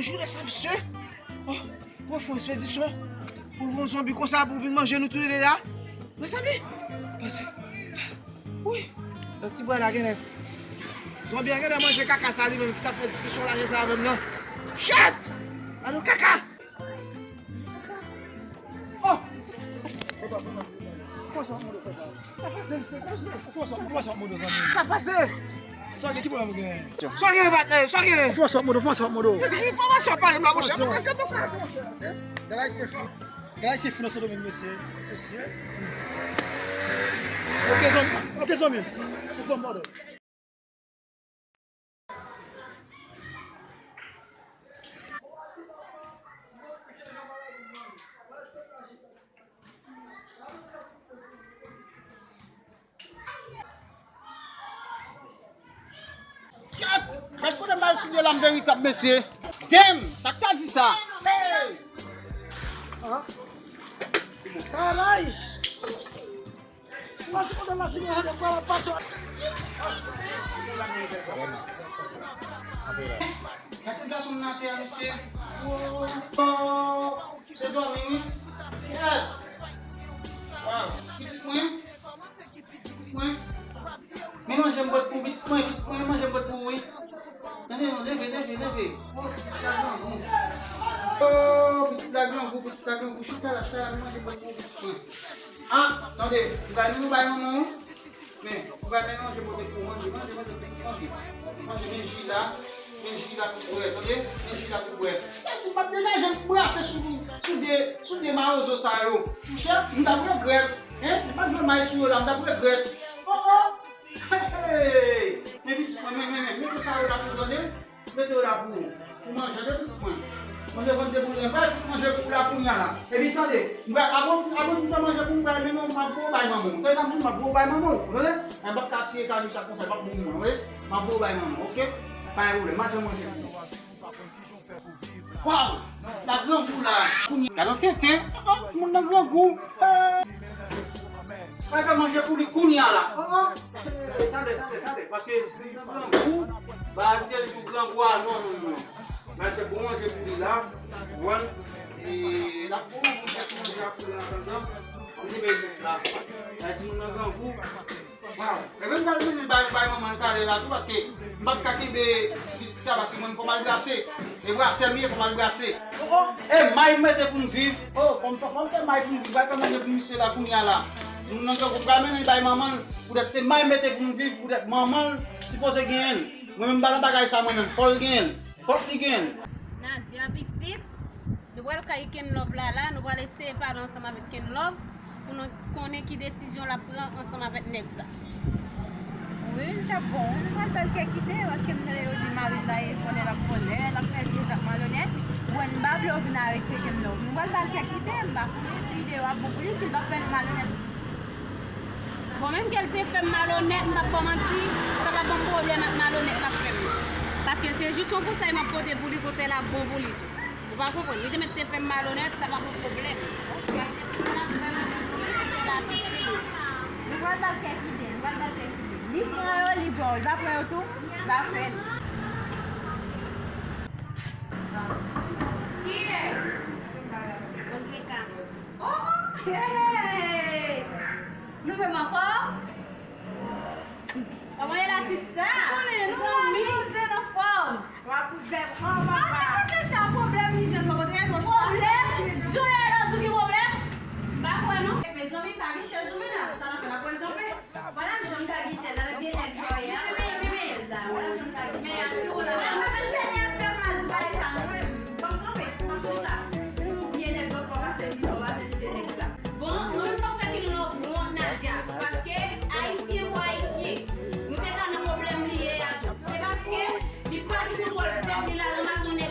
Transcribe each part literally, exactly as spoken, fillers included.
Joure sa, mesye. Oh, pou fè yon ekspedisyon, pou yon zonbi konsa, pou vin manje nou toulede la. Mezanmi, mesye. Wi, yon ti bwè la genlè. Zonbi a genlè manje kaka sa li menm ki t ap fè diskisyon lajè sa avè m nan. Shit! Alo kaka! Oh! Fò sa, fò sa, fò sa. Fò sa, fò sa, fò sa, zanmi. Sa pase? Sa gen, ki pwoblèm ou gen? Sa gen, patnè, sa gen? Fò sa, modo, fò sa, modo. Kisa ki enfòmasyon pale m la, monchè? Mwen ka, mwen ka. Gade se fou. Gade se fou nan Sendomeng, mesye. Mesye. Ok, zanmi. Ok, zanmi. Ou fò modo. Kèt! Mèt kote m bay soulye la m veritab, mesye. Damn! Sa k ta di sa? Hey! Kalaj! Gad ti gason m nan atè a, mesye. Oh, se dòmi, wi. Gad. Waw, pitit mwen. Pitit mwen. Men manje m bwè pou pitit mwen, pitit mwen, men manje m bwè pou ou, wi. Tande non, leve, leve, leve. Oh, ti pitit la grangou. Oh, pitit la grangou, pitit la grangou. Chita la, chita la, men manje m bwè pou ou, pitit mwen. Ah, tande, ou bay, ou bay manman ou. Men, ou bay men manje pote pou ou, manje, manje, manje, pitit, manje. Manje, men ji la, men ji la pou bwè, tande? Men ji la pou bwè. Sa, si m pa t degaje m brase sou, sou de, sou de mawozo sa yo. Monchè, m t ap regrèt. Hein? M pa t jwe may sou yo la, m t ap regrèt. Oh, oh! Hey, hey! Men pitit mwen, men, men, men, mete sa yo la pou tande. Mete yo la pou, pou manje, tande pitit mwen. Manje vant deboule, m pral tout manje pou ou la kounye a la. Epi tande, m pral, apre w fin, apre w fin fè manje pou m, m pral mennen w, m ap voye w bay manman w. Tande sa m di w, m ap voye w bay manman w, ou tande? Mwen p ap ka siye kari sa konsa, l p ap bon pou mwen, tande? M ap voye w bay manman w, oke? Pa gen pwoblèm, m al fè manje pou ou. Waw! Sa se la grangou la. Kounye a. Gade yon tenten. Oh, oh, timoun nan grangou. Hey! Mwen fè manje pou li kounye a la. Oh, oh. Hey, tande, tande, tande. Paske timoun nan grangou. Ba li te di grangou a non, non, non. Mwen fè bon manje pou li la. Ou konprann? E l ap bon manje pou manje a pou li an atandan. Li men jis la. Gade timoun nan grangou. Waw, e menm pral mennen bay, bay manman l talè la tou, paske m p ap ka kenbe ti pitit sa, paske mwen, fò m al brase. E brasè m ye, fò m al brase. Oh, oh, e may m mete pou m viv. Oh, fò m, fò m fè may pou m viv, pral fè manje pou misye la kounye a la. Timoun nan grangou, m pral mennen l bay manman l, poutèt se may m mete pou m viv, poutèt manman l sipoze genyen l. Mwen menm m pa nan bagay sa mwen menm, fò l genyen l. Fòk li genyen l. Nadia pitit, nou pral kay Kenlove la la, nou pral eseye pale ansanm avèk Kenlove pou nou konnen ki desizyon l ap pran ansanm avèk nèg sa. Wi, li t ap bon wi, nou pral ba l kèk ide, paske m tande yo di mari l la e vòlè l ap vòlè, l ap fè vye zak malonèt. Bon, m pa vle yo vin arete Kenlove. Nou pral ba l kèk ide, m pa konnen si ide yo ap bon pou li, si l p ap fè nou malonèt. Bon, menm ke l te fè m malonèt, m p ap ba w manti, sa p ap ban m pwoblèm ak malonèt l ap fè m nan. Paske se jis yon konsèy m ap pote pou li, konsèy la ap bon pou li tou. Ou pa konprann? Li te mèt te fè m malonèt, sa p ap yon pwoblèm. Paske konsèy la ap bon pou li, konsèy la ap itil li. Nou pral ba l kèk ide, nou pral ba l kèk ide. Li pran yo, li ba w, li pa pran yo tou, l a fè l. Kiyès? Ozrika. Oh, oh, hey! Nou menm ankò? Kòman ye la, sista? Ou konnen, nou la, nou zen anfòm. W ap ouvè pran, papa. Kote sa, pwoblèm li zen, kote sa? Pwoblèm? Jan w ye la, w di ki pwoblèm? M pa kwè, non. Mezanmi, pa gen chèz ou menm la. Sa n ap fè, n ap pran kanpe. Vwala m janm ka gen chèz avèk de nèg sa w ye a, mwen pa gen chèz la. Vwala m janm ka gen chèz. Men asire w la. Mwen menm fè nèg fè m mal sou bagay sa, non, men ban m kanpe, m ap chita. Pou vye nèg ankò pase m, pase m de nèg sa. Bon, mwen menm m p ap fè Kenlove wont, Nadia, paske ayisyen pou ayisyen, nou te ka nan pwoblèm li ye a tou. Se paske li pa gen kontwòl tèt li, l al ranmase yon nèg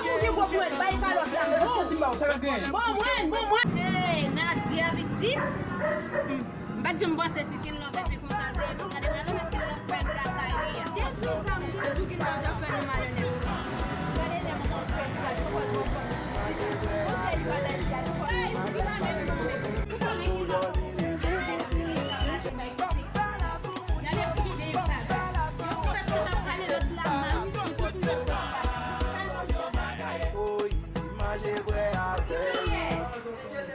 Kòman w gen gwo pwent? Bay kalòt la. Bon, mwen, bon, mwen. Hey, Nadia, pitit. Hmm. M pa t janm panse si Ken Love te konsa vre. Gade, gade, Ken Love fè m lakay li a. Depi sa, m toujou Ken Love ap fè nou malonèt. Gade, lè m konn fè sa, yo pa t konn. Konsèy bagay sa, yo pa t konn.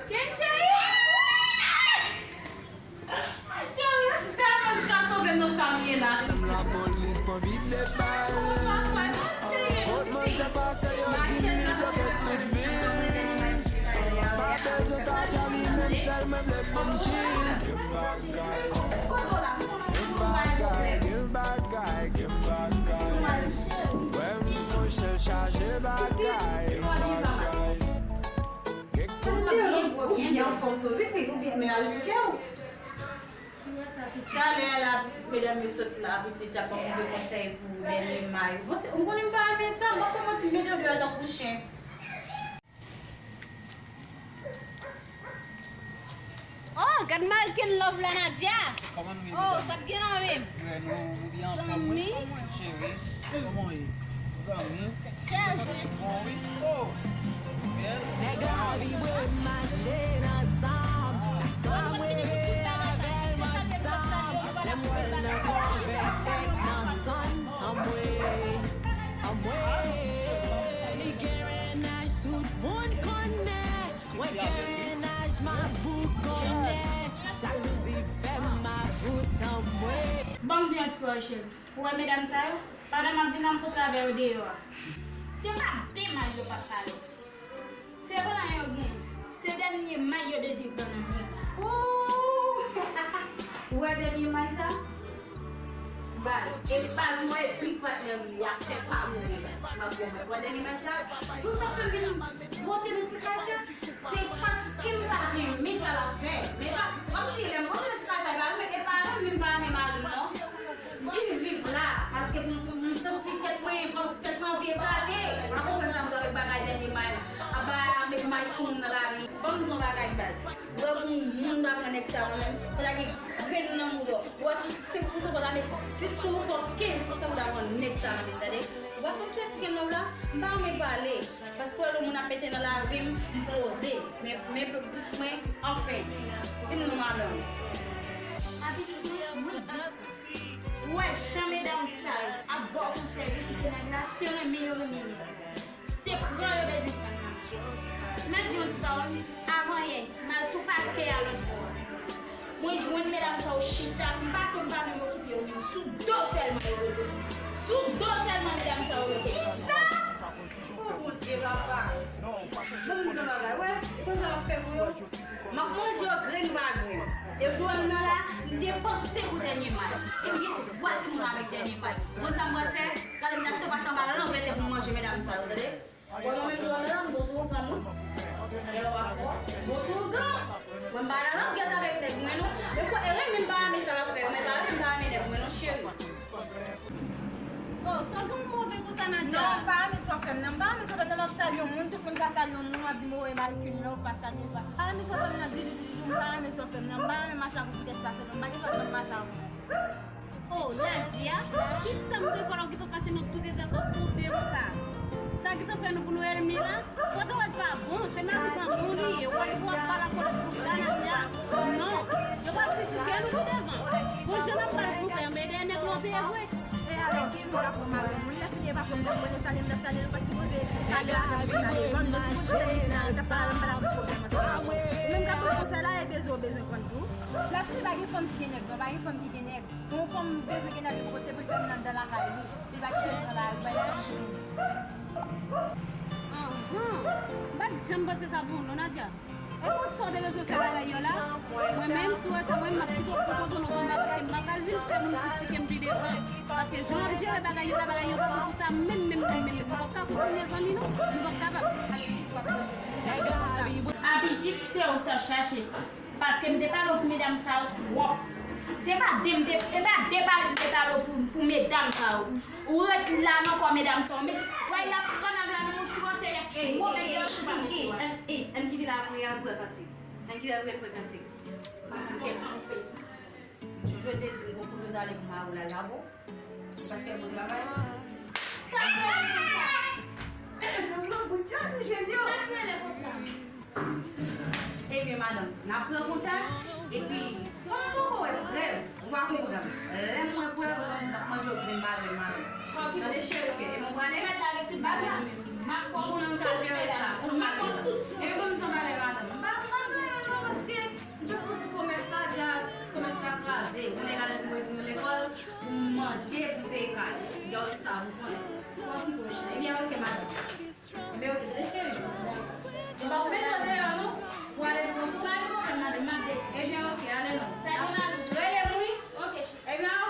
Ken cheri! Cheri, ou sèl moun ki ka sove m nan sa m ye la. Lapolis pran vide bal. Kot manzè pase yo di m li bloke tout vil. Pa bezwen ta fè li menm sèl mwen vle pou m chill. Gen bagay, gen bagay, gen bagay. Wè m monchè l chaje bagay, gen bagay. Gen kote ou byen anfòm tou wi, se ou byen mennaj ou kè ou. Talè a la pitit medam yo sot la, pitit y ap ban move konsèy pou dènye may. Bon, se, ou konnen m pa renmen sa, m pa fè manti, m mete yo deyò tankou chen. Oh, gad mari Ken Love la, Nadia. Kòman nou ye, medam? Oh, sa t gen la menm? Wè, nou, nou byen anfòm, wi. Zanmi. Cheri, kòman w ye? Zanmi. Tèt chaje. Bon, wi. Oh. Nèg la vibre mache nan san m. Sa m reve avè l m ansanm. Lè m wè l nan kòvèt tèt nan sann. Anmwe, anmwe. Li gen mennaj tout moun konnen. Mwen gen mennaj mabouk konnen. Jalouzi fè m mabout anmwe. Ban m di yon ti pawòl cheri. Ou wè medam sa yo? Pandan m ap vin la, m sot avè yo deyò a. Se pa de may yo p ap pale. Se blan yo gen. Se dènye may yo bezwen pran nan men. Ooh! Ou wè dènye may sa? Baz, e baz mwen e pi patnè m li ap fè pa mouri. M ap di w, ou wè dènye may sa? Tout sa fè m vin monte nan ti kay sa. Se paske m pa renmen sa l ap fè. Men pa, kòmsi lè m konn ti bagay sa, e pa renmen, e pa renmen m pa renmen mari m non. M vin viv la, paske m, m, m santi tèt mwen, paske tèt mwen anvi eklate. M pa konprann sa m t avèk bagay dènye may. Ap bay avèk may sou moun nan lari. Ban m di w yon bagay baz. Ou wè pou moun ta pran nèg sa mwen menm, fò ta gen grenn nan mouda w. Ou wè sou senk pousan fò ta met dis sou ou, fò kenz pousan pou ta pran nèg sa nan men, tande. Ou pa konn kiyès ki gen love la? M pa renmen pale. Paske w wè lè moun ap mete nan lavi m, m poze. Men, men, mwen, anfen. Di m non, madanm. Abitit mwen, mwen di sa. Ou wè jan medam sa yo ap ba w konsèy pou kite nèg la, si yo renmen yo renmen li. Se pran yo bezwen pran nan. M ap di yon ti pawòl, avan yè, m al sou pake a lòt bò a. Mwen jwenn medam sa yo chita, m pase m pa menm okipe yo menm, sou do sèlman yo rete. Sou do sèlman medam sa yo rete. Kisa? O Bondye, papa. Bon, m di yon bagay, wè, e konsa w ap fè pou yo. M ap manje yo grenn pa grenn. E jou m nan la, m depanse pou dènye may. E m gen twa timoun avèk dènye may. Bon, sa m pral fè, gade m ta kite pase anba lanvè tèt pou m manje medam sa yo, tande? Bon, mwen menm, lè w nan lanmou, bon sou ou fanm, wi. E w ap fò, bon sou ou gran. Mwen m pa nan langèt avèk nèg mwen, non. Men kwa, e renmen m pa renmen sa l ap fè, men pa renmen m pa renmen nèg mwen, non, cheri. Oh, sa w gen move konsa, Nadia? Non, m pa renmen sa w fè m nan. M pa renmen sa w fè m nan. M ap salye yon moun, tout moun ka salye yon moun, w ap di m, oh, e malkil, non, ou pa salye l, pa. M pa renmen sa w fè m nan, ditou, ditou, m pa renmen sa w fè m nan. M pa renmen mache ak ou poutèt sa sèlman. M pa gen fason m mache ak ou. Oh, Nadia, kisa m te fè w ki t ap mache nan tout eta sa w koube konsa? Sa ki t ap fè nou pou nou ènmi la? Fò w wè l pa bon, se mari zanmi w li ye. W ap, w ap pale ak kolèg konsa, Nadia. Non, yo pral kritike nou pi devan. Bon, jan n ap ba l konsèy, men dèyè nèg la w te ye vre. E alò, ki moun ap pran mari moun? Lè fini, e pa pran m t ap pran, salye m t ap salye l, ou pa t sipoze. Nèg la ap salye, ban m, nou sipoze, e ta pale m pale ak ou. Ou menm k ap pran konsèy la, e bezwen, ou bezwen pran tou. Lè fini, pa gen fanm ki gen nèg, non, pa gen fanm ki gen nèg. Yon fanm bezwen gen nèg pou kote pou l fè nan anndan lakay li. Li pa kite l pran lari, bay lari. Anhan. M pa t janm panse sa pou ou non, Nadia. E konsa w te bezwen fè bagay yo la? Mwen menm, si w wè sa, mwen, m ap kite w pou konte w nan konba, paske m pa pral vin fè moun kritike m pi devan. Paske jan w ap jere bagay yo la, bagay yo pa bon pou sa menm, menm, menm, menm. M p ap ka kontinye zanmi non. M p ap kapab. Abitit, se ou k t ap chache sa. Paske m te pale w pou medam sa yo twòp. Se pa de m te, e pa de pale m te pale w pou, pou medam sa yo. Ou ret la nan kò medam sa yo. Met, wè, y ap pran nèg la nan yon siwòsè, y ap chimo nèg yo sou pa mete yo a. Ann kite l apre, al pran kantik. Ann kite l apre, al pran kantik. Kèt. Jojo te di m gon kote w t ale pou mari w la lave w. Ou pa fè bon travay. Sa k rele konsa? Nan gran bout jan nou jezi yo. Sa k rele konsa? Ebyen, madanm, n ap pran kontak, epi, kòm nou poko wè prèv, ou pa konprann. Lè m wè prèv, n ap manje yo grenn pa grenn, madanm. Tande, cheri, oke, e mwen prale. Bagay, m ap konprann, m ka jere sa, pou nou mache sa. Epi, kòm m di yon bagay, madanm, m pa, m pa gen anyen non, paske m te fè ti komès la, dja, ti komès la kraze. Ou nèg ale pou mwen di nou lekòl, pou m manje, pou m peye kay. Dja w di sa, ou konnen. Ebyen, oke, madanm. Ebyen, oke, tande cheri. Ou pa koupe dlo deyò, non? Pou ale pran tou? Pa gen pwoblèm, madanm, m ap desann. Ebyen, oke, ale non. Rele m, wi. Oke, cheri. Ebyen, oke.